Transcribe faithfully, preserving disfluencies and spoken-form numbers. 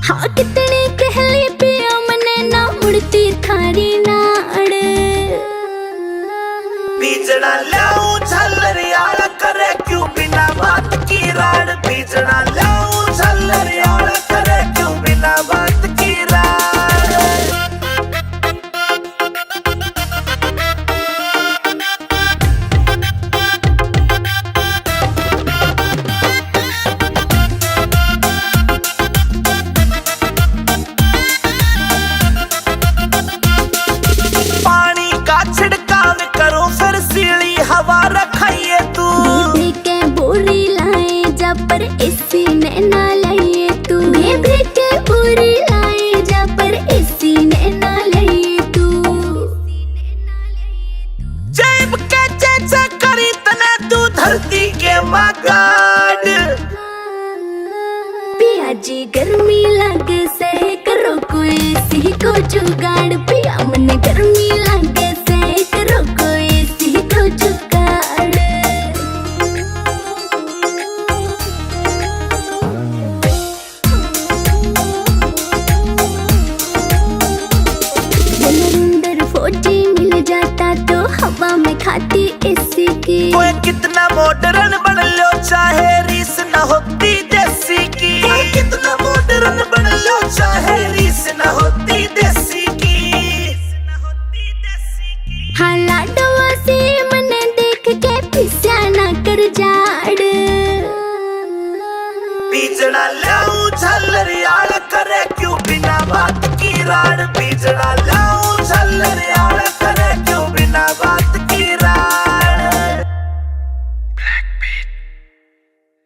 हाँ, कितनी कहली पिया मने ना मुड़ती थारी नाड़। बीजड़ा ल्याऊं झालर यार करे क्यों बिना बात की राड़। बीजड़ा ल्याऊं झालर यार करे क्यों बिना बात की राड़। पानी का छिड़काव करो फिर सीली हवा रखाइए तू। बेबे के बोरी लाए जा पर एसी ने ना लाइए तू। बेबे के बोरी लाए जा पर एसी ने ना लाइए तू। जैब के चेचा करी तने तू धरती के मागाड़। पिया जी गर्मी लागे से करो कोई सी को जुगाड़। पिया मने गर्मी लागे से करो कोई सी को जुगाड़। जनरेंद्र फौजी मिल जाता तो हवा में खाती एसी की। कोई कितना मॉडर्न बन लो चाहे रीस न होती देसी की। कोई कितना मॉडर्न बन लो चाहे रीस न होती देसी की। हाँ लाडवा से मने देख के पिस्या ना कर जाड़। बीजड़ा ल्याऊं झालर यार करे क्यों